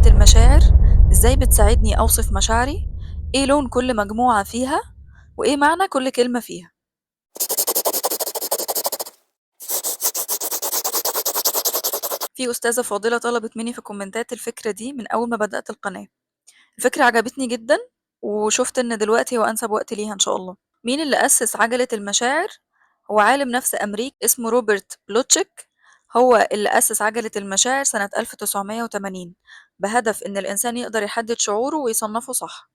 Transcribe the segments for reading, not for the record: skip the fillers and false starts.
المشاعر؟ إزاي بتساعدني أوصف مشاعري؟ إيه لون كل مجموعة فيها؟ وإيه معنى كل كلمة فيها؟ في أستاذة فاضلة طلبت مني في الكومنتات الفكرة دي من أول ما بدأت القناة. الفكرة عجبتني جدًا، وشُفت إن دلوقتي هو أنسب وقت ليها إن شاء الله. مين اللي أسس عجلة المشاعر؟ هو عالم نفس أمريكي اسمه روبرت بلوتشيك، هو اللي أسس عجلة المشاعر سنة 1980 بهدف إن الإنسان يقدر يحدد شعوره ويصنفه صح.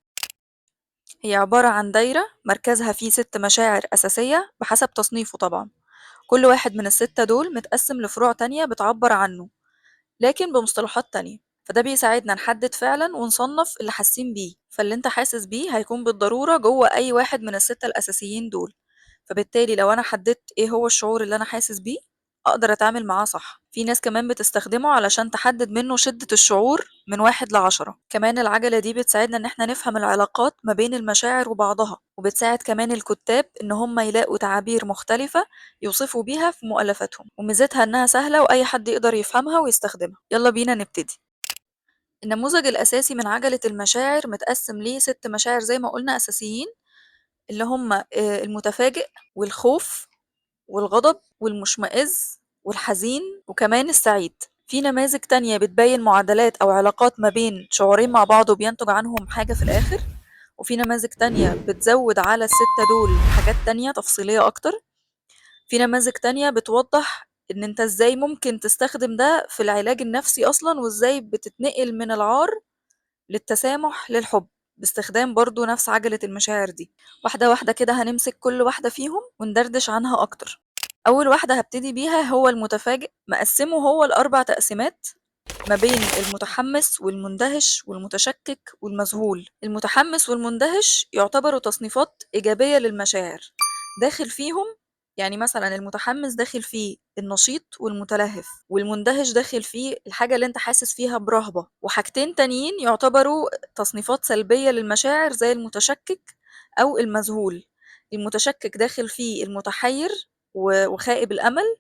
هي عبارة عن دايرة مركزها فيه 6 مشاعر أساسية بحسب تصنيفه طبعًا. كل واحد من ال6 دول متقسم لفروع تانية بتعبر عنه، لكن بمصطلحات تانية، فده بيساعدنا نحدد فعلًا ونصنف اللي حاسين بيه، فاللي انت حاسس بيه هيكون بالضرورة جوه أي واحد من ال6 الأساسيين دول، فبالتالي لو أنا حددت إيه هو الشعور اللي أنا حاسس بيه أقدر أتعامل معاه صح. في ناس كمان بتستخدمه علشان تحدد منه شدة الشعور من 1 ل10. كمان العجلة دي بتساعدنا إن احنا نفهم العلاقات ما بين المشاعر وبعضها، وبتساعد كمان الكتاب إن هم يلاقوا تعابير مختلفة يوصفوا بيها في مؤلفاتهم، وميزتها إنها سهلة وأي حد يقدر يفهمها ويستخدمها. يلا بينا نبتدي. النموذج الأساسي من عجلة المشاعر متقسم ليه 6 مشاعر زي ما قلنا أساسيين، اللي هم المتفاجئ والخوف والغضب والمشمئز والحزين وكمان السعيد. في نماذج تانية بتبين معادلات أو علاقات ما بين شعورين مع بعض وبينتج عنهم حاجة في الآخر، وفي نماذج تانية بتزود على ال6 دول حاجات تانية تفصيلية أكتر. في نماذج تانية بتوضح إن أنت إزاي ممكن تستخدم ده في العلاج النفسي أصلاً، وإزاي بتتنقل من العار للتسامح للحب باستخدام برضو نفس عجلة المشاعر دي. واحدة واحدة كده هنمسك كل واحدة فيهم وندردش عنها أكتر. أول واحدة هبتدي بيها هو المتفاجئ. مقسمه هو ل4 تقسيمات ما بين المتحمس والمندهش والمتشكك والمذهول. المتحمس والمندهش يعتبروا تصنيفات إيجابية للمشاعر، داخل فيهم يعني مثلا المتحمس داخل فيه النشيط والمتلهف، والمندهش داخل فيه الحاجة اللي انت حاسس فيها برهبة، وحاجتين تانيين يعتبروا تصنيفات سلبية للمشاعر زي المتشكك أو المذهول. المتشكك داخل فيه المتحير وخائب الأمل،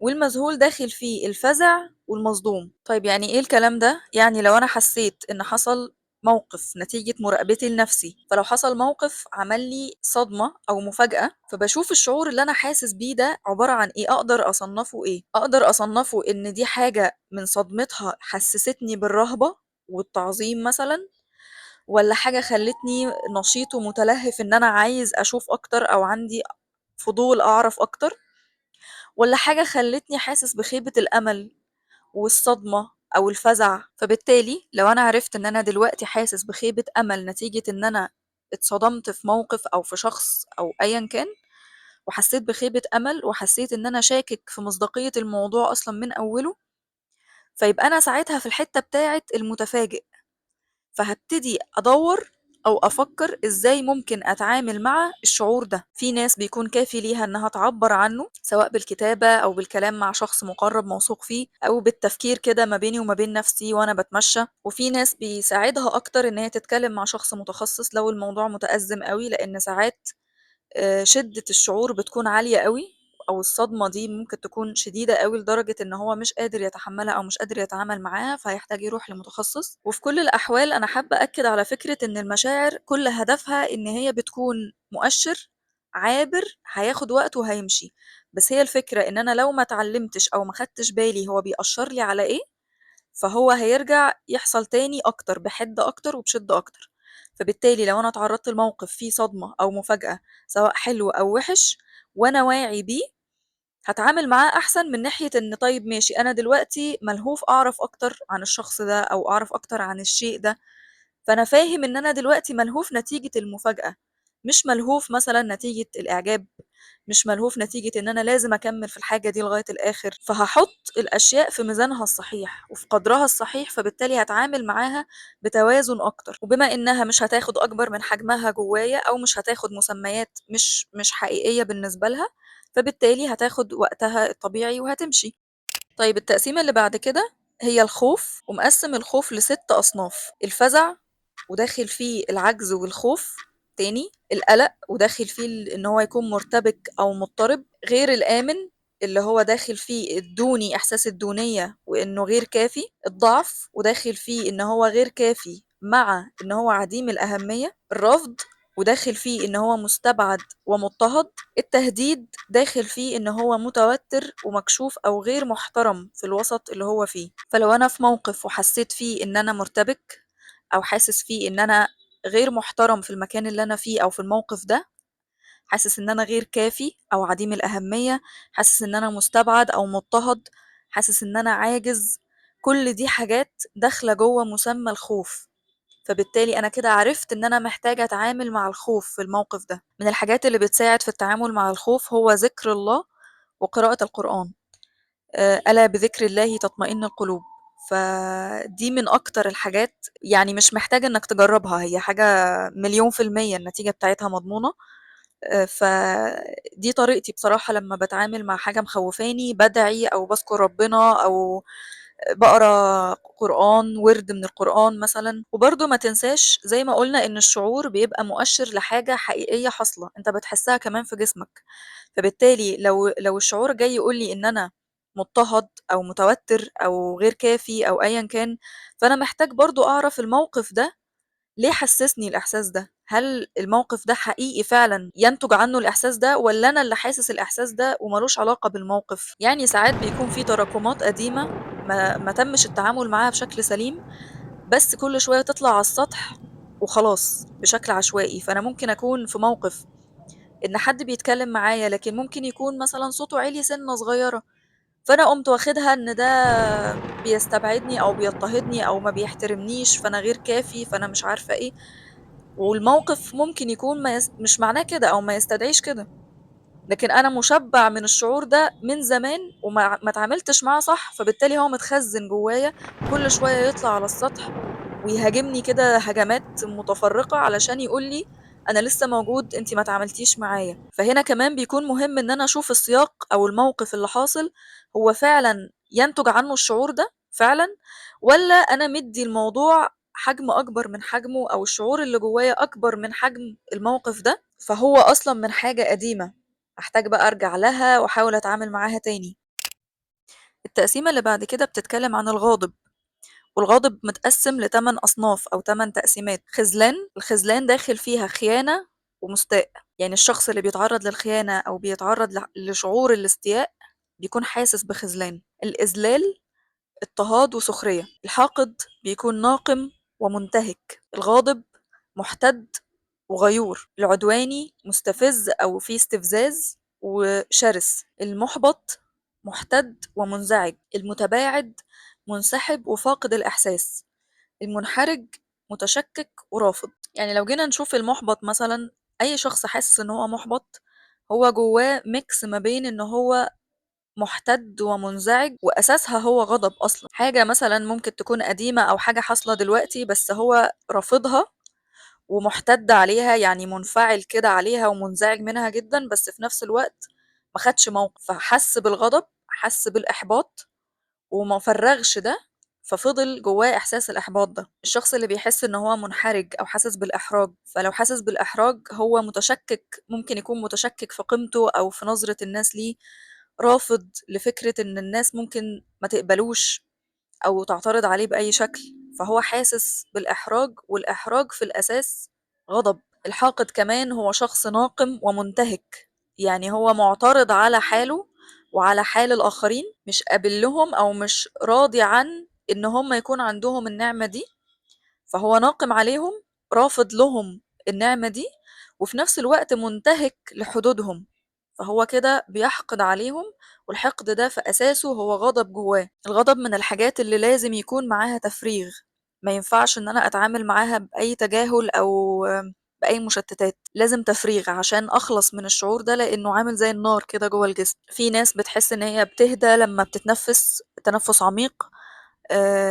والمذهول داخل فيه الفزع والمصدوم. طيب يعني إيه الكلام ده؟ يعني لو أنا حسيت إن حصل موقف نتيجة مراقبتي لنفسي، فلو حصل موقف عمل لي صدمة أو مفاجأة، فبشوف الشعور اللي أنا حاسس بيه ده عبارة عن إيه، أقدر أصنفه إيه؟ أقدر أصنفه إن دي حاجة من صدمتها حسستني بالرهبة والتعظيم مثلاً، ولا حاجة خلتني نشيط ومتلهف إن أنا عايز أشوف أكتر أو عندي فضول أعرف أكتر، ولا حاجة خلتني حاسس بخيبة الأمل والصدمة أو الفزع. فبالتالي لو أنا عرفت إن أنا دلوقتي حاسس بخيبة أمل نتيجة إن أنا اتصدمت في موقف أو في شخص أو أياً كان، وحسيت بخيبة أمل وحسيت إن أنا شاكك في مصداقية الموضوع أصلاً من أوله، فيبقى أنا ساعتها في الحتة بتاعة المتفاجئ، فهبتدي أدور أو أفكر إزاي ممكن أتعامل مع الشعور ده. في ناس بيكون كافي ليها إنها تعبر عنه، سواء بالكتابة أو بالكلام مع شخص مقرب موثوق فيه، أو بالتفكير كده ما بيني وما بين نفسي وأنا بتمشى. وفي ناس بيساعدها أكتر إن هي تتكلم مع شخص متخصص لو الموضوع متأزم قوي، لأن ساعات، شدة الشعور بتكون عالية قوي، أو الصدمة دي ممكن تكون شديدة قوي لدرجة إن هو مش قادر يتحملها أو مش قادر يتعامل معاها، فهيحتاج يروح لمتخصص. وفي كل الأحوال أنا حابة أكد على فكرة إن المشاعر كل هدفها إن هي بتكون مؤشر عابر هياخد وقت وهيمشي، بس هي الفكرة إن أنا لو ما اتعلمتش أو ما خدتش بالي هو بيأشر لي على إيه، فهو هيرجع يحصل تاني أكتر، بحدة أكتر وبشدة أكتر. فبالتالي لو أنا اتعرضت لموقف فيه صدمة أو مفاجأة سواء حلو أو وحش وأنا واعي بيه، هتعامل معاه أحسن من ناحية إن طيب ماشي أنا دلوقتي ملهوف أعرف أكتر عن الشخص ده أو أعرف أكتر عن الشيء ده، فأنا فاهم إن أنا دلوقتي ملهوف نتيجة المفاجأة، مش ملهوف مثلاً نتيجة الإعجاب، مش ملهوف نتيجة إن أنا لازم أكمل في الحاجة دي لغاية الآخر. فهحط الأشياء في ميزانها الصحيح وفي قدرها الصحيح، فبالتالي هتعامل معاها بتوازن أكتر. وبما إنها مش هتاخد أكبر من حجمها جوايا أو مش هتاخد مسميات مش حقيقية بالنسبة لها، فبالتالي هتاخد وقتها الطبيعي وهتمشي. طيب التقسيمة اللي بعد كده هي الخوف، ومقسم الخوف ل6 أصناف: الفزع وداخل فيه العجز والخوف، تاني القلق وداخل فيه إن هو يكون مرتبك أو مضطرب، غير الآمن اللي هو داخل فيه الدوني، إحساس الدونية وإنه غير كافي. الضعف وداخل فيه إن هو غير كافي مع إن هو عديم الأهمية. الرفض وداخل فيه إن هو مستبعد ومضطهد. التهديد داخل فيه إن هو متوتر ومكشوف أو غير محترم في الوسط اللي هو فيه. فلو أنا في موقف وحسيت فيه إن أنا مرتبك أو حاسس فيه إن أنا غير محترم في المكان اللي أنا فيه أو في الموقف ده، حاسس إن أنا غير كافي أو عديم الأهمية، حاسس إن أنا مستبعد أو مضطهد، حاسس إن أنا عاجز، كل دي حاجات داخلة جوه مسمى الخوف. فبالتالي أنا كده عرفت إن أنا محتاجة أتعامل مع الخوف في الموقف ده. من الحاجات اللي بتساعد في التعامل مع الخوف هو ذكر الله وقراءة القرآن. ألا بذكر الله تطمئن القلوب. فدي من أكتر الحاجات، مش محتاجة إنك تجربها، هي حاجة 1,000,000% النتيجة بتاعتها مضمونة. فدي طريقتي بصراحة لما بتعامل مع حاجة مخوفاني، بدعي أو بذكر ربنا أو بقرأ قرآن، ورد من القرآن مثلا. وبرضو ما تنساش زي ما قلنا إن الشعور بيبقى مؤشر لحاجة حقيقية حاصلة أنت بتحسها كمان في جسمك، فبالتالي لو الشعور جاي يقول لي إن أنا مضطهد أو متوتر أو غير كافي أو أيا كان، فأنا محتاج برضو أعرف الموقف ده ليه حسسني الإحساس ده، هل الموقف ده حقيقي فعلا ينتج عنه الإحساس ده ولا أنا اللي حاسس الإحساس ده وملوش علاقة بالموقف. ساعات بيكون في تراكمات قديمة ما تمش التعامل معاها بشكل سليم، بس كل شوية تطلع على السطح وخلاص بشكل عشوائي. فأنا ممكن أكون في موقف إن حد بيتكلم معايا لكن ممكن يكون مثلا صوته عالي سنة صغيرة، فأنا قمت واخدها إن ده بيستبعدني أو بيضطهدني أو ما بيحترمنيش، فأنا غير كافي، فأنا مش عارفة إيه، والموقف ممكن يكون مش معناه كده أو ما يستدعيش كده، لكن أنا مشبع من الشعور ده من زمان وما تعاملتش معاه صح، فبالتالي هو متخزن جوايا وكل شوية يطلع على السطح ويهاجمني كده هجمات متفرقة علشان يقول لي أنا لسه موجود، أنتي ما تعاملتيش معايا. فهنا كمان بيكون مهم إن أنا أشوف السياق أو الموقف اللي حاصل هو فعلاً ينتج عنه الشعور ده فعلاً، ولا أنا مدي الموضوع حجم أكبر من حجمه أو الشعور اللي جوايا أكبر من حجم الموقف ده، فهو أصلاً من حاجة قديمة أحتاج بقى أرجع لها وأحاول أتعامل معاها تاني. التقسيمة اللي بعد كده بتتكلم عن الغاضب، والغاضب متقسم لتمن أصناف أو تمن تقسيمات. خذلان، الخذلان داخل فيها خيانة ومستاء، يعني الشخص اللي بيتعرض للخيانة أو بيتعرض لشعور الاستياء بيكون حاسس بخذلان. الإذلال، اضطهاد وسخرية. الحاقد بيكون ناقم ومنتهك. الغاضب محتد وغيور. العدواني مستفز أو فيه استفزاز وشرس. المحبط محتد ومنزعج. المتباعد منسحب وفاقد الإحساس. المنحرج متشكك ورافض. لو جينا نشوف المحبط مثلا، أي شخص حاسس إن هو محبط هو جواه ميكس ما بين إن هو محتد ومنزعج وأساسها هو غضب أصلا، حاجة مثلا ممكن تكون قديمة أو حاجة حاصلة دلوقتي بس هو رافضها ومحتد عليها، يعني منفعل كده عليها ومنزعج منها جدا، بس في نفس الوقت ما خدش موقف، فحس بالغضب، حس بالإحباط وما فرغش ده، ففضل جواه إحساس الإحباط ده. الشخص اللي بيحس إن هو منحرج أو حاسس بالإحراج، فلو حاسس بالإحراج هو متشكك، ممكن يكون متشكك في قيمته أو في نظرة الناس ليه، رافض لفكرة إن الناس ممكن ما تقبلوش أو تعترض عليه بأي شكل، فهو حاسس بالإحراج، والإحراج في الأساس غضب. الحاقد كمان هو شخص ناقم ومنتهك، يعني هو معترض على حاله وعلى حال الآخرين، مش قابل لهم أو مش راضي عن إن هم يكون عندهم النعمة دي، فهو ناقم عليهم، رافض لهم النعمة دي، وفي نفس الوقت منتهك لحدودهم، فهو كده بيحقد عليهم، والحقد ده في أساسه هو غضب جواه. الغضب من الحاجات اللي لازم يكون معاها تفريغ، ما ينفعش إن أنا أتعامل معاها بأي تجاهل أو بأي مشتتات، لازم تفريغ عشان أخلص من الشعور ده، لأنه عامل زي النار كده جوه الجسم. في ناس بتحس إن هي بتهدى لما بتتنفس تنفس عميق،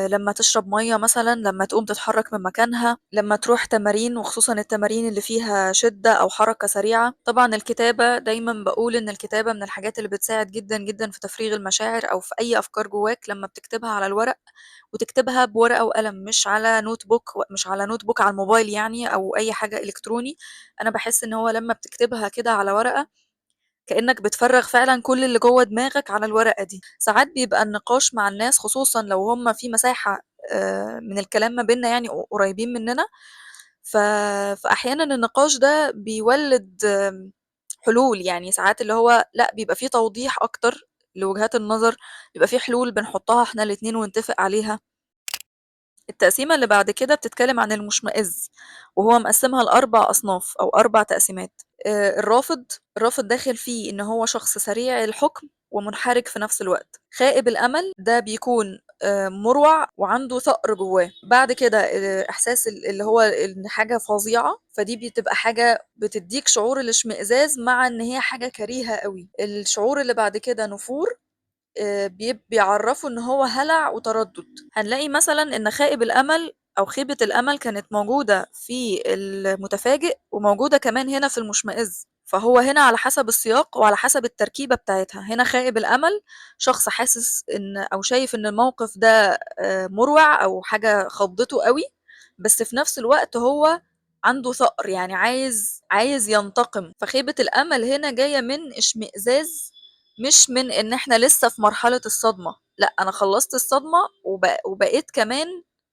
لما تشرب مية مثلا، لما تقوم تتحرك من مكانها، لما تروح تمارين، وخصوصا التمارين اللي فيها شدة أو حركة سريعة. طبعا الكتابة، دايما بقول إن الكتابة من الحاجات اللي بتساعد جدا جدا في تفريغ المشاعر أو في أي أفكار جواك لما بتكتبها على الورق، وتكتبها بورقة وقلم، مش على نوت بوك، مش على نوت بوك على الموبايل أو أي حاجة إلكتروني. أنا بحس إن هو لما بتكتبها كده على ورقة كأنك بتفرغ فعلا كل اللي جوه دماغك على الورقة دي. ساعات بيبقى النقاش مع الناس خصوصا لو هم في مساحة من الكلام ما بيننا، يعني قريبين مننا، فأحيانا النقاش ده بيولد حلول، يعني ساعات اللي هو لأ بيبقى فيه توضيح أكتر لوجهات النظر، بيبقى فيه حلول بنحطها احنا الاتنين ونتفق عليها. التقسيمة اللي بعد كده بتتكلم عن المشمئز، وهو مقسمها لأربع أصناف أو 4 تقسيمات. الرافض داخل فيه إن هو شخص سريع الحكم ومنحرج في نفس الوقت. خائب الأمل ده بيكون مروع وعنده ثأر جواه. بعد كده، إحساس اللي هو إن حاجة فظيعة، فدي بتبقى حاجة بتديك شعور الاشمئزاز مع إن هي حاجة كريهة قوي. الشعور اللي بعد كده نفور، بيعرفوا إن هو هلع وتردد. هنلاقي مثلاً إن خائب الأمل أو خيبة الأمل كانت موجودة في المتفاجئ وموجودة كمان هنا في المشمئز، فهو هنا على حسب السياق وعلى حسب التركيبة بتاعتها. هنا خائب الأمل شخص حاسس إن أو شايف إن الموقف ده، مروع أو حاجة خضته قوي، بس في نفس الوقت هو عنده ثأر، يعني عايز ينتقم. فخيبة الأمل هنا جاية من اشمئزاز، مش من إن إحنا لسه في مرحلة الصدمة، لا أنا خلصت الصدمة وبقيت كمان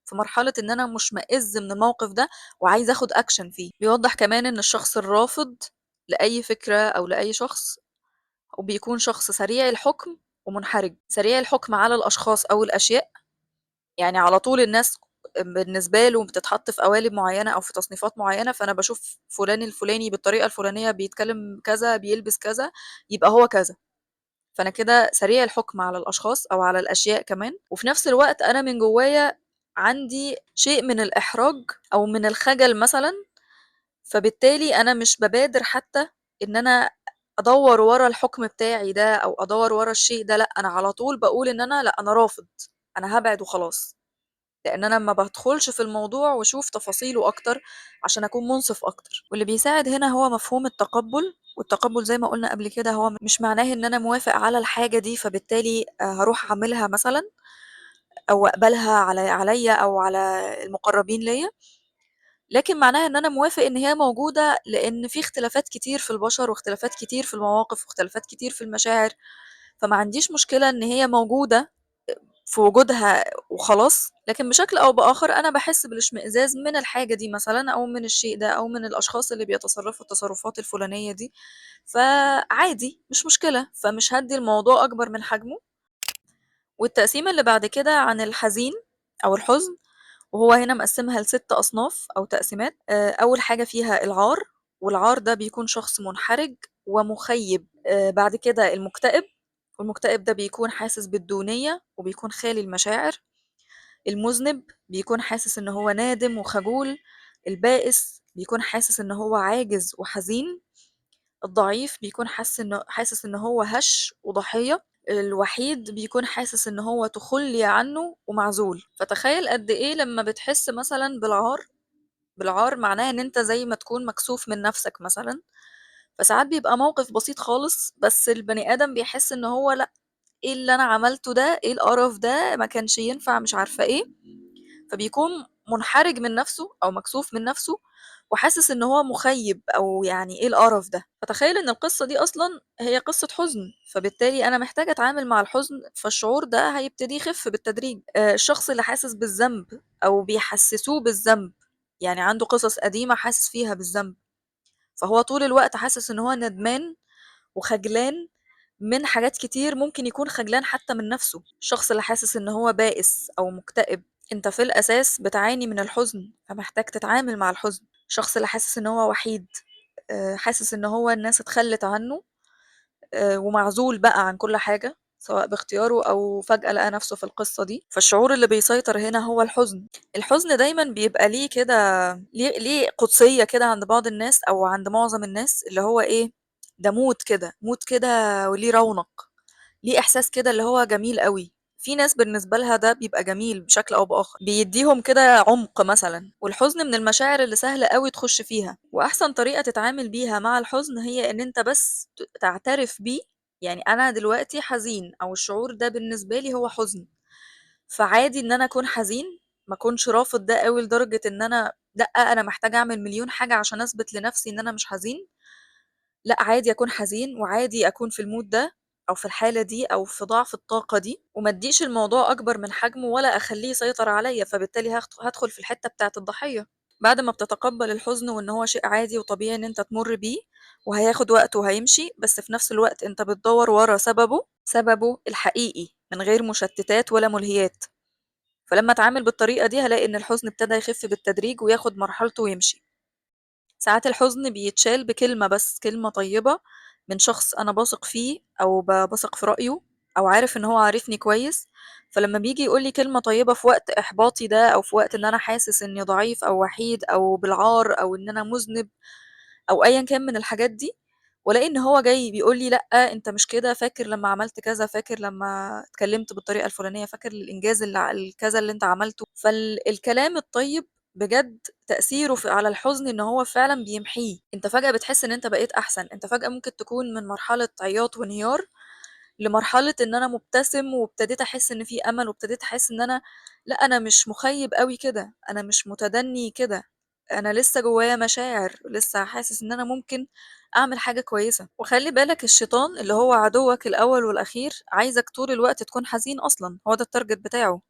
في مرحلة إن أنا مشمئز من الموقف ده وعايز أخد أكشن فيه. بيوضح كمان إن الشخص الرافض لأي فكرة أو لأي شخص، وبيكون شخص سريع الحكم ومنحرج. سريع الحكم على الأشخاص أو الأشياء، يعني على طول الناس بالنسبة له بتتحط في قوالب معينة أو في تصنيفات معينة، فأنا بشوف فلان الفلاني بالطريقة الفلانية بيتكلم كذا، بيلبس كذا، يبقى هو كذا. فأنا كده سريع الحكم على الأشخاص أو على الأشياء كمان. وفي نفس الوقت أنا من جوايا عندي شيء من الإحراج أو من الخجل مثلا، فبالتالي أنا مش ببادر حتى إن أنا أدور ورا الحكم بتاعي ده أو أدور ورا الشيء ده، لأ أنا على طول بقول إن أنا لأ أنا رافض، أنا هبعد وخلاص، لأن أنا ما بدخلش في الموضوع وأشوف تفاصيله أكتر عشان أكون منصف أكتر. واللي بيساعد هنا هو مفهوم التقبل، والتقبل زي ما قلنا قبل كده هو مش معناه إن أنا موافق على الحاجة دي فبالتالي هروح أعملها مثلا أو أقبلها عليا أو على المقربين ليا، لكن معناها إن أنا موافق إن هي موجودة، لأن في اختلافات كتير في البشر واختلافات كتير في المواقف واختلافات كتير في المشاعر، فما عنديش مشكلة إن هي موجودة في وجودها وخلاص، لكن بشكل أو بآخر أنا بحس بالاشمئزاز من الحاجة دي مثلاً أو من الشيء ده أو من الأشخاص اللي بيتصرفوا التصرفات الفلانية دي، فعادي مش مشكلة، فمش هدي الموضوع أكبر من حجمه. والتقسيمة اللي بعد كده عن الحزين أو الحزن، وهو هنا مقسمها لست أصناف أو تقسيمات. أول حاجة فيها العار، والعار ده بيكون شخص منحرج ومخيب. بعد كده المكتئب، والمكتئب ده بيكون حاسس بالدونية وبيكون خالي المشاعر. المذنب بيكون حاسس إن هو نادم وخجول. البائس بيكون حاسس إن هو عاجز وحزين. الضعيف بيكون حاسس إن هو هش وضحية. الوحيد بيكون حاسس إن هو تخلي عنه ومعزول. فتخيل قد إيه لما بتحس مثلاً بالعار، بالعار معناه إن أنت زي ما تكون مكسوف من نفسك مثلاً، فساعات بيبقى موقف بسيط خالص بس البني آدم بيحس إن هو لأ، إيه اللي أنا عملته ده، إيه القرف ده، ما كانش ينفع، مش عارفة إيه، فبيكون منحرج من نفسه أو مكسوف من نفسه وحاسس إن هو مخيب أو يعني إيه القرف ده. فتخيل إن القصة دي أصلاً هي قصة حزن، فبالتالي أنا محتاجة أتعامل مع الحزن، فالشعور ده هيبتدي يخف بالتدريج. الشخص اللي حاسس بالذنب أو بيحسسوه بالذنب، يعني عنده قصص قديمة حاسس فيها بالذنب، فهو طول الوقت حاسس إن هو ندمان وخجلان من حاجات كتير، ممكن يكون خجلان حتى من نفسه. الشخص اللي حاسس إن هو بائس أو مكتئب، أنت في الأساس بتعاني من الحزن فمحتاج تتعامل مع الحزن. الشخص اللي حاسس إن هو وحيد، حاسس إن هو الناس اتخلت عنه، ومعزول بقى عن كل حاجة سواء باختياره أو فجأة لقى نفسه في القصة دي، فالشعور اللي بيسيطر هنا هو الحزن. الحزن دايما بيبقى ليه كده، ليه قدسية كده عند بعض الناس أو عند معظم الناس، اللي هو إيه ده، موت كده، موت كده وليه رونق، ليه إحساس كده اللي هو جميل قوي. في ناس بالنسبة لها ده بيبقى جميل بشكل أو بآخر، بيديهم كده عمق مثلا. والحزن من المشاعر اللي سهل قوي تخش فيها، وأحسن طريقة تتعامل بيها مع الحزن هي إن أنت بس تعترف بيه. يعني أنا دلوقتي حزين، أو الشعور ده بالنسبة لي هو حزن، فعادي إن أنا أكون حزين، ما أكونش رافض ده قوي لدرجة إن أنا لأ، أنا محتاجة أعمل مليون حاجة عشان أثبت لنفسي إن أنا مش حزين. لأ، عادي أكون حزين وعادي أكون في ال mood ده أو في الحالة دي أو في ضعف الطاقة دي، وما اديش الموضوع أكبر من حجمه ولا أخليه يسيطر عليا، فبالتالي هدخل في الحتة بتاعة الضحية. بعد ما بتتقبل الحزن وإن هو شيء عادي وطبيعي إن أنت تمر بيه وهياخد وقت وهيمشي، بس في نفس الوقت أنت بتدور ورا سببه الحقيقي من غير مشتتات ولا ملهيات. فلما اتعامل بالطريقة دي هلاقي إن الحزن ابتدى يخف بالتدريج وياخد مرحلته ويمشي. ساعات الحزن بيتشال بكلمة بس، كلمة طيبة من شخص أنا بثق فيه أو بثق في رأيه أو عارف إن هو عارفني كويس، فلما بيجي يقول لي كلمة طيبة في وقت إحباطي ده أو في وقت إن أنا حاسس إني ضعيف أو وحيد أو بالعار أو إن أنا مذنب أو أياً كان من الحاجات دي، وألاقي إن هو جاي بيقول لي لأ أنت مش كده، فاكر لما عملت كذا، فاكر لما اتكلمت بالطريقة الفلانية، فاكر الإنجاز اللي الكذا اللي أنت عملته. فالكلام الطيب بجد تأثيره على الحزن إن هو فعلاً بيمحيه. أنت فجأة بتحس إن أنت بقيت أحسن، أنت فجأة ممكن تكون من مرحلة عياط وانهيار لمرحلة إن أنا مبتسم وابتديت أحس إن في أمل، وابتديت أحس إن أنا لأ، أنا مش مخيب قوي كده، أنا مش متدني كده، أنا لسه جوايا مشاعر، لسه حاسس إن أنا ممكن أعمل حاجة كويسة. وخلي بالك الشيطان اللي هو عدوك الأول والأخير عايزك طول الوقت تكون حزين أصلاً، هو ده التارجت بتاعه،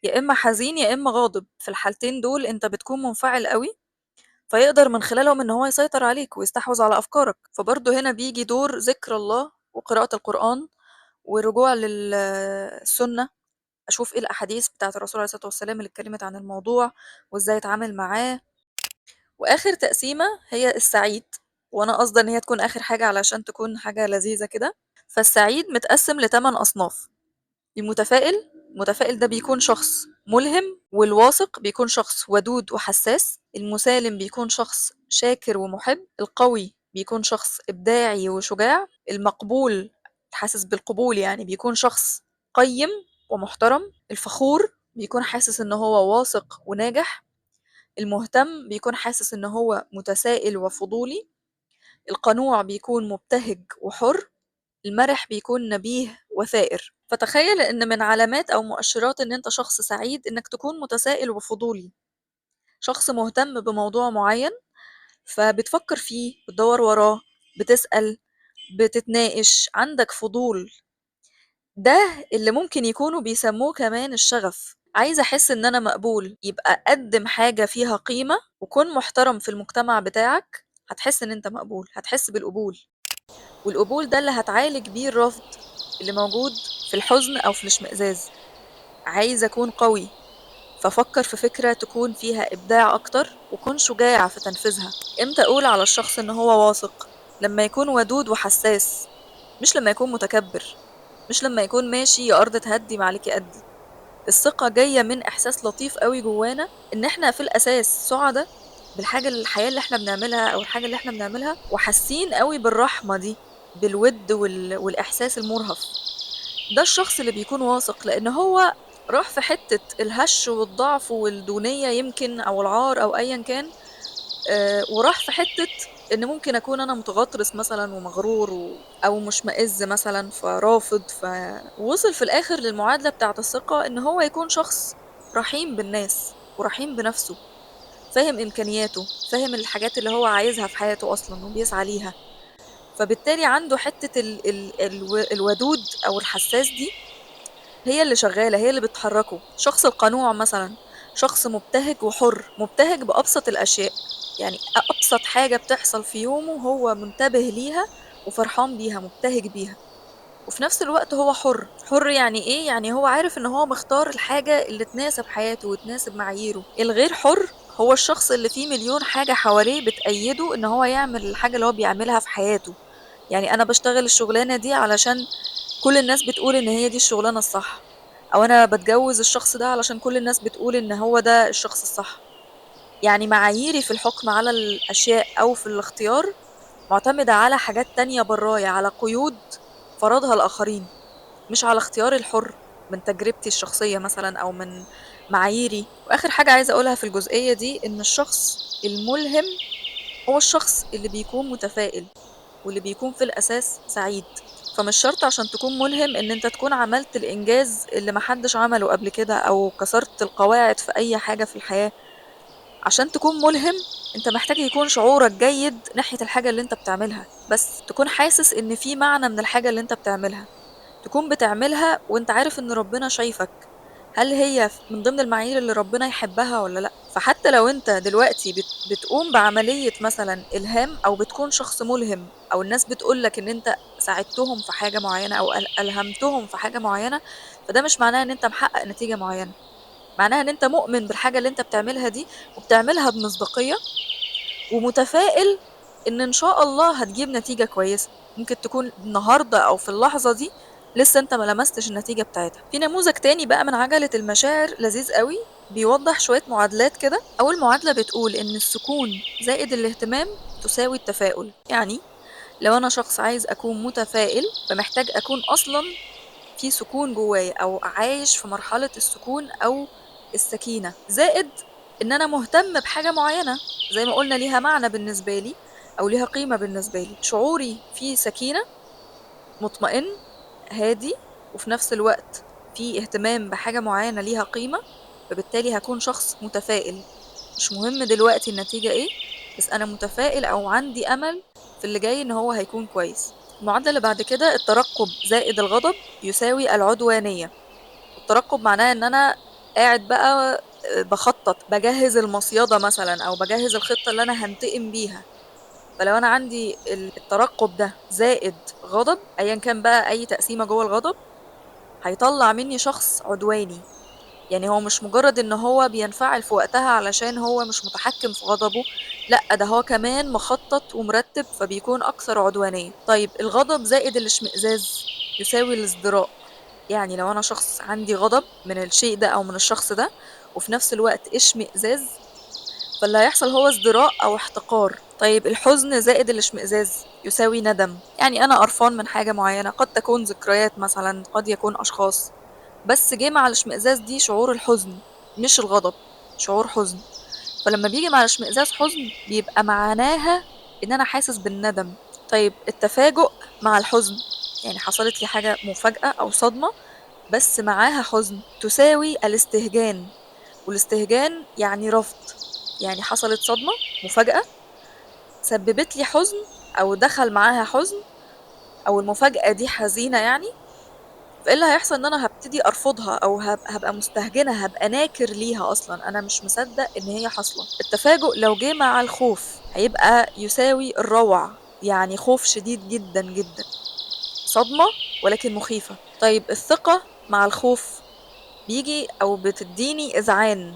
يا إما حزين يا إما غاضب. في الحالتين دول أنت بتكون منفعل قوي، فيقدر من خلالهم إن هو يسيطر عليك ويستحوذ على أفكارك. فبرضه هنا بيجي دور ذكر الله وقراءة القرآن والرجوع للسنة، أشوف إيه الأحاديث بتاعة الرسول عليه الصلاة والسلام اللي اتكلمت عن الموضوع وإزاي أتعامل معاه. وآخر تقسيمة هي السعيد، وأنا قصدي إن هي تكون آخر حاجة علشان تكون حاجة لذيذة كده. فالسعيد متقسم لتمن أصناف. المتفائل، المتفائل ده بيكون شخص ملهم، والواثق بيكون شخص ودود وحساس، المسالم بيكون شخص شاكر ومحب، القوي بيكون شخص إبداعي وشجاع، المقبول حاسس بالقبول يعني بيكون شخص قيم ومحترم، الفخور بيكون حاسس إن هو واثق وناجح، المهتم بيكون حاسس إن هو متسائل وفضولي، القنوع بيكون مبتهج وحر، المرح بيكون نبيه وثائر. فتخيل إن من علامات أو مؤشرات إن أنت شخص سعيد إنك تكون متسائل وفضولي، شخص مهتم بموضوع معين فبتفكر فيه، بتدور وراه، بتسأل، بتتناقش، عندك فضول. ده اللي ممكن يكونوا بيسموه كمان الشغف. عايز أحس إن أنا مقبول، يبقى قدم حاجة فيها قيمة وكن محترم في المجتمع بتاعك، هتحس إن أنت مقبول، هتحس بالقبول. والقبول ده اللي هتعالج بيه الرفض اللي موجود في الحزن أو في الاشمئزاز. عايز أكون قوي، ففكر في فكرة تكون فيها إبداع أكتر وكن شجاع في تنفيذها. إمتى أقول على الشخص إن هو واثق؟ لما يكون ودود وحساس، مش لما يكون متكبر، مش لما يكون ماشي يا أرض تهدي ما عليكي أدي. الثقة جاية من إحساس لطيف قوي جوانا إن إحنا في الأساس سعداء بالحاجة الحياة اللي إحنا بنعملها أو الحاجة اللي إحنا بنعملها، وحاسين قوي بالرحمة دي، بالود والإحساس المرهف. ده الشخص اللي بيكون واثق، لأن هو راح في حتة الهش والضعف والدونية يمكن أو العار أو أيا كان، وراح في حتة إن ممكن أكون أنا متغطرس مثلا ومغرور أو مشمئز مثلا فرافض، فوصل في الآخر للمعادلة بتاعة الثقة إن هو يكون شخص رحيم بالناس ورحيم بنفسه، فاهم إمكانياته، فاهم الحاجات اللي هو عايزها في حياته أصلا وبيسعى ليها، فبالتالي عنده حتة الودود أو الحساس دي هي اللي شغالة، هي اللي بتحركه. شخص القنوع مثلا شخص مبتهج وحر، مبتهج بأبسط الأشياء، يعني أبسط حاجة بتحصل في يومه هو منتبه ليها وفرحان بيها، مبتهج بيها، وفي نفس الوقت هو حر. حر يعني إيه؟ يعني هو عارف إن هو مختار الحاجة اللي تناسب حياته وتناسب معاييره. الغير حر هو الشخص اللي فيه مليون حاجة حواليه بتأيده إن هو يعمل الحاجة اللي هو بيعملها في حياته. يعني أنا بشتغل الشغلانة دي علشان كل الناس بتقول إن هي دي الشغلانة الصح، أو أنا بتجوز الشخص ده علشان كل الناس بتقول إن هو ده الشخص الصح. يعني معاييري في الحكم على الأشياء أو في الاختيار معتمدة على حاجات تانية برايا، على قيود فرضها الآخرين، مش على اختياري الحر من تجربتي الشخصية مثلا أو من معاييري. وآخر حاجة عايزة أقولها في الجزئية دي إن الشخص الملهم هو الشخص اللي بيكون متفائل واللي بيكون في الأساس سعيد. فمش شرط عشان تكون ملهم إن أنت تكون عملت الإنجاز اللي محدش عمله قبل كده أو كسرت القواعد في أي حاجة في الحياة. عشان تكون ملهم انت محتاج يكون شعورك جيد ناحية الحاجة اللي انت بتعملها، بس تكون حاسس ان في معنى من الحاجة اللي انت بتعملها، تكون بتعملها وانت عارف ان ربنا شايفك، هل هي من ضمن المعايير اللي ربنا يحبها ولا لا. فحتى لو انت دلوقتي بتقوم بعملية مثلا إلهام أو بتكون شخص ملهم أو الناس بتقولك إن انت ساعدتهم في حاجة معينة أو ألهمتهم في حاجة معينة، فده مش معناه إن انت محقق نتيجة معينة، معناها إن انت مؤمن بالحاجة اللي انت بتعملها دي وبتعملها بمصداقية ومتفائل إن شاء الله هتجيب نتيجة كويسة. ممكن تكون النهاردة أو في اللحظة دي لسه انت ما لمستش النتيجة بتاعتها. في نموذج تاني بقى من عجلة المشاعر لذيذ قوي، بيوضح شوية معادلات كده. أول معادلة بتقول إن السكون زائد الاهتمام تساوي التفاؤل. يعني لو أنا شخص عايز أكون متفائل فمحتاج أكون أصلاً في سكون جوايا أو عايش في مرحلة السكون أو السكينة، زائد إن أنا مهتم بحاجة معينة زي ما قلنا ليها معنى بالنسبة لي أو ليها قيمة بالنسبة لي، شعوري في سكينة، مطمئن، هادي، وفي نفس الوقت في اهتمام بحاجة معينة ليها قيمة، فبالتالي هكون شخص متفائل. مش مهم دلوقتي النتيجة ايه، بس أنا متفائل أو عندي أمل في اللي جاي إن هو هيكون كويس. المعادلة اللي بعد كده الترقب زائد الغضب يساوي العدوانية. الترقب معناه إن أنا قاعد بقى بخطط، بجهز المصيدة مثلا أو بجهز الخطة اللي أنا هنتقم بيها. فلو أنا عندي الترقب ده زائد غضب، أيا كان بقى أي تقسيمة جوه الغضب، هيطلع مني شخص عدواني. يعني هو مش مجرد إن هو بينفعل في وقتها علشان هو مش متحكم في غضبه، لأ ده هو كمان مخطط ومرتب، فبيكون أكثر عدوانية. طيب الغضب زائد الاشمئزاز يساوي الازدراء. يعني لو أنا شخص عندي غضب من الشيء ده أو من الشخص ده وفي نفس الوقت اشمئزاز، فاللي هيحصل هو ازدراء أو احتقار. طيب الحزن زائد الاشمئزاز يساوي ندم. يعني أنا قرفان من حاجة معينة، قد تكون ذكريات مثلا، قد يكون أشخاص، بس جه مع الاشمئزاز دي شعور الحزن مش الغضب، شعور حزن. فلما بيجي مع الاشمئزاز حزن بيبقى معناها إن أنا حاسس بالندم. طيب التفاجؤ مع الحزن، يعني حصلت لي حاجة مفاجأة أو صدمة بس معاها حزن، تساوي الاستهجان. والاستهجان يعني رفض، يعني حصلت صدمة مفاجأة سببت لي حزن أو دخل معاها حزن أو المفاجأة دي حزينة يعني، فإيه اللي هيحصل؟ إن أنا هبتدي أرفضها أو هبقى مستهجنة، هبقى ناكر ليها أصلاً، أنا مش مصدق إن هي حاصلة. التفاجؤ لو جه مع الخوف هيبقى يساوي الروع، يعني خوف شديد جداً جداً، صدمة ولكن مخيفة. طيب الثقة مع الخوف بيجي أو بتديني إذعان.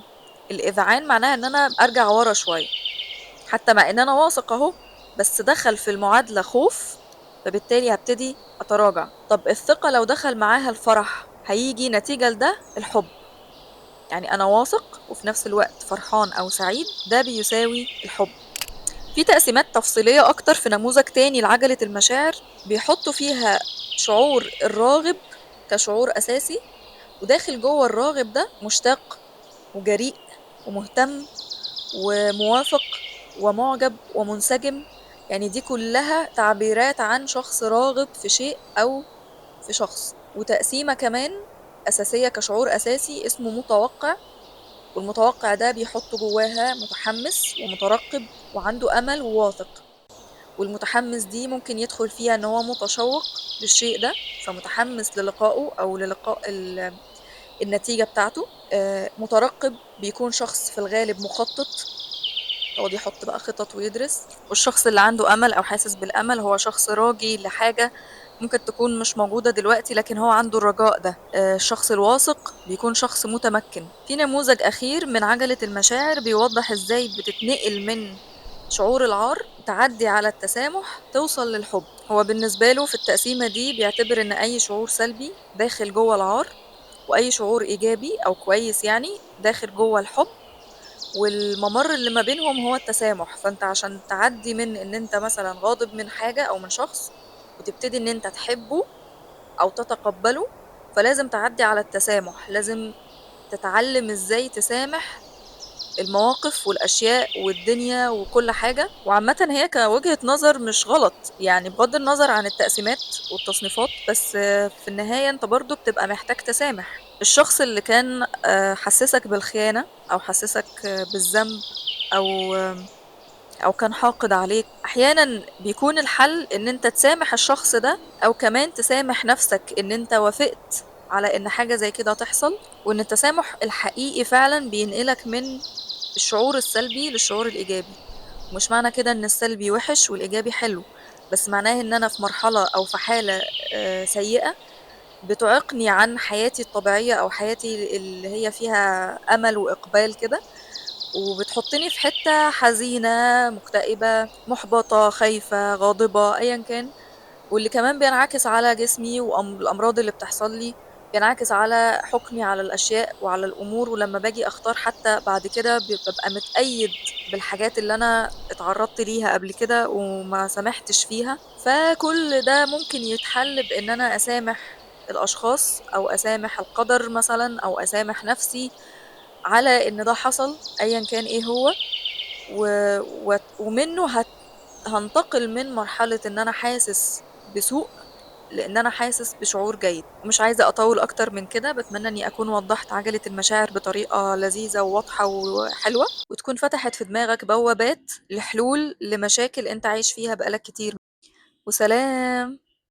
الإذعان معناها إن أنا أرجع ورا شوية، حتى مع إن أنا واثق أهو، بس دخل في المعادلة خوف، فبالتالي هبتدي أتراجع. طب الثقة لو دخل معاها الفرح هيجي نتيجة لده الحب، يعني أنا واثق وفي نفس الوقت فرحان أو سعيد، ده بيساوي الحب. في تقسيمات تفصيلية أكتر في نموذج تاني لعجلة المشاعر بيحطوا فيها شعور الراغب كشعور أساسي، وداخل جوه الراغب ده مشتاق وجريء ومهتم وموافق ومعجب ومنسجم، يعني دي كلها تعبيرات عن شخص راغب في شيء أو في شخص. وتقسيمة كمان أساسية كشعور أساسي اسمه متوقع، والمتوقع ده بيحط جواها متحمس ومترقب وعنده أمل وواثق. والمتحمس دي ممكن يدخل فيها إن هو متشوق للشيء ده، فمتحمس للقائه أو للقاء النتيجة بتاعته. مترقب بيكون شخص في الغالب مخطط، يقعد يحط بقى خطط ويدرس. والشخص اللي عنده أمل أو حاسس بالأمل هو شخص راجي لحاجة ممكن تكون مش موجودة دلوقتي، لكن هو عنده الرجاء ده. الشخص الواثق بيكون شخص متمكن. في نموذج أخير من عجلة المشاعر بيوضح إزاي بتتنقل من شعور العار تعدي على التسامح توصل للحب. هو بالنسبة له في التقسيمة دي بيعتبر إن أي شعور سلبي داخل جوه العار، وأي شعور إيجابي أو كويس يعني داخل جوه الحب، والممر اللي ما بينهم هو التسامح. فأنت عشان تعدي من إن أنت مثلا غاضب من حاجة أو من شخص وتبتدي إن أنت تحبه أو تتقبله، فلازم تعدي على التسامح، لازم تتعلم إزاي تسامح المواقف والأشياء والدنيا وكل حاجة. وعامة هي كوجهة نظر مش غلط، يعني بغض النظر عن التقسيمات والتصنيفات، بس في النهاية انت برضو بتبقى محتاج تسامح الشخص اللي كان حسسك بالخيانة أو حسسك بالذنب أو كان حاقد عليك، أحيانًا بيكون الحل إن أنت تسامح الشخص ده، أو كمان تسامح نفسك إن أنت وافقت على إن حاجة زي كده تحصل، وإن التسامح الحقيقي فعلًا بينقلك من الشعور السلبي للشعور الإيجابي. ومش معنى كده إن السلبي وِحِش والإيجابي حلو، بس معناه إن أنا في مرحلة أو في حالة سيئة بتعيقني عن حياتي الطبيعية أو حياتي اللي هي فيها أمل وإقبال كده، وبتحطني في حتة حزينة، مكتئبة، محبطة، خايفة، غاضبة، أيًا كان، واللي كمان بينعكس على جسمي الأمراض اللي بتحصل لي، بينعكس على حكمي على الأشياء وعلى الأمور، ولمّا باجي أختار حتى بعد كده بابقى متقيد بالحاجات اللي أنا اتعرضت ليها قبل كده وما سامحتش فيها. فكل ده ممكن يتحل بإن أنا أسامح الأشخاص أو أسامح القدر مثلًا أو أسامح نفسي على إن ده حصل أيًا كان إيه هو، ومنه هانتقل من مرحلة إن أنا حاسس بسوء لإن أنا حاسس بشعور جيد. ومش عايزة أطوّل أكتر من كده، باتمنى إني أكون وضّحت عجلة المشاعر بطريقة لذيذة وواضحة وحلوة، وتكون فتحت في دماغك بوابات لحلول لمشاكل أنت عايش فيها بقى لك كتير. وسلام.